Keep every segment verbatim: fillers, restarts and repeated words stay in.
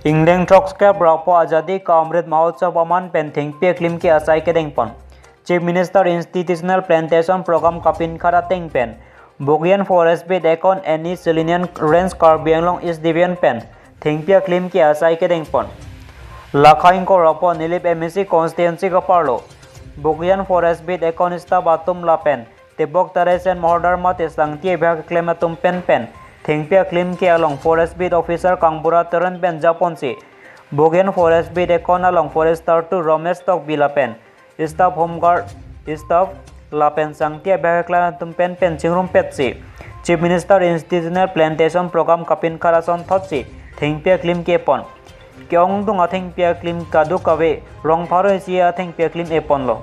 Ingdeng throksep ra-po Azadi Ka Amrit Mahotsav aman pen thengpi aklim ke asai kedengpon. Chief Minister Institutional Plantation Program kapinkhat ateng pen Bokajan Forest Beat Account and Silonian Range Karbi Anglong East Division pen thengpi aklim ke asai kedengpon. Lakha ingkoi ra-po Nilip M A C constituency kaparlo Bokajan Forest Beat Account staff atum lapen Tebok Teresen Mohordarma Tesangti abihak keklem atum pen pen thengpi aklim ke along Forest Beat Officer Kangbura Teron pen japonsi Bokajan Forest Beat Account along Forester two Romesh Tokbi lapen staff, Home Guard staff lapen sangti abihak keklem atum pen pen chingrumpetsi Chief Minister Institutional Plantation Program kapinkhat asonthotsi thengpi aklim kepon. Ke-ongdung athengpi aklim kadokave rong pharo isi athengpi aklim eponlo.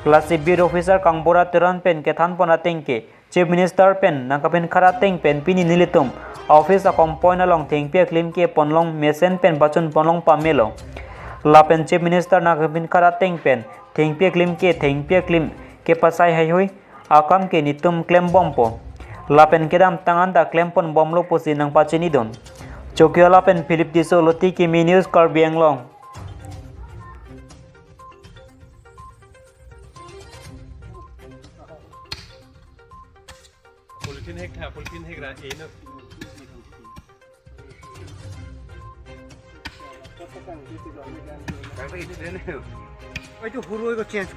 Lasi Beat Officer Kangbura Teron pen kethanpon ateng ke Chief Minister pen nangkapinkhat ateng pen pini nelitum office a-compound along thengpi aklim kepon long mesen pen pachunpon long pamelo. Lapen Chief Minister nangkapinkhat ateng pen thengpi aklim ke thengpi aklim kepasai haihui akam ke netum klembompo. Lapen kedamtang anta klemponbomlo pusi nangpachinidun. Chokio lapen Philip Tisso, Loti Kimi News, Karbi Anglong. Polythene hek tha, polythene hek ra, eh, no. Oi, tu huroi ko change.